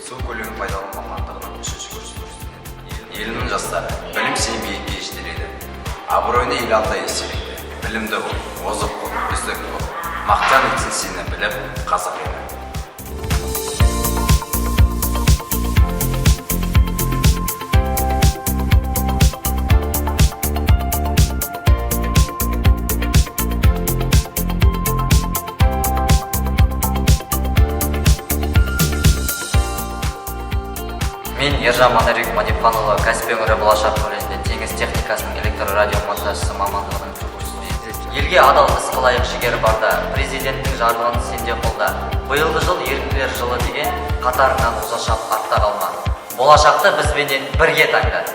Су көлігін пайдалану мамандығының үшінші курс студенті. Елімнің жастары, білім сені биікке жетелейді, абыройыңды ел алдында еселейді. Білімді бол, озық бол, үздік бол, мақтан етсін сені біліп қазақ елі. Мен, Ержан Манарбек Мадипханұлы, Каспий өңірі Болашақ колледжінде теңіз техникасының электр радиомонтажшысы мамандығының курс студенті. Елге адал іс қылайық жігер барда, Президенттің жарлығын сен де қолда. Биылғы жыл Еріктілер жылы деген, қатарыңнан оза шап, артта қалма. Болашақты бізбенен бірге таңда.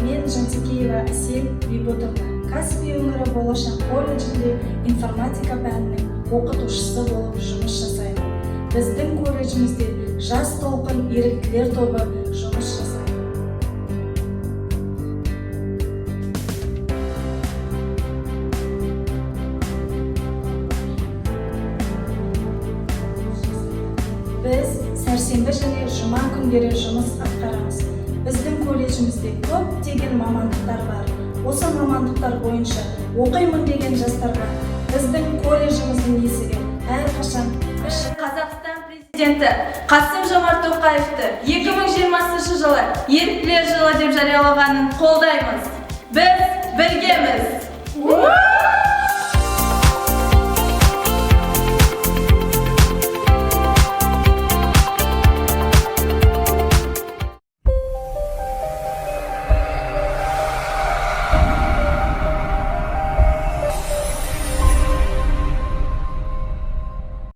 Мен, Жантекеева Әсел Бейботовна, Каспий өңірі Болашақ колледжінде информатика пәнінің оқытушысы болып жұмыс жасаймын. Біздің колледжімізде «Жас толқын» еріктілер тобы жұмыс жасайды. Біз сәрсенбі және жұма күндері жұмыс атқарамыз. Біздің колледжімізде көптеген мамандықтар бар. Осы мамандықтар бойынша оқимын деген жастарға біздің колледжіміздің есігі әрқашан ашық. Қазақстан Президенті Қасым Жомарт Тоқаевты 2020 жылы Еріктілер жылы деп жариялағанын қолдаймыз. Біз біргеміз!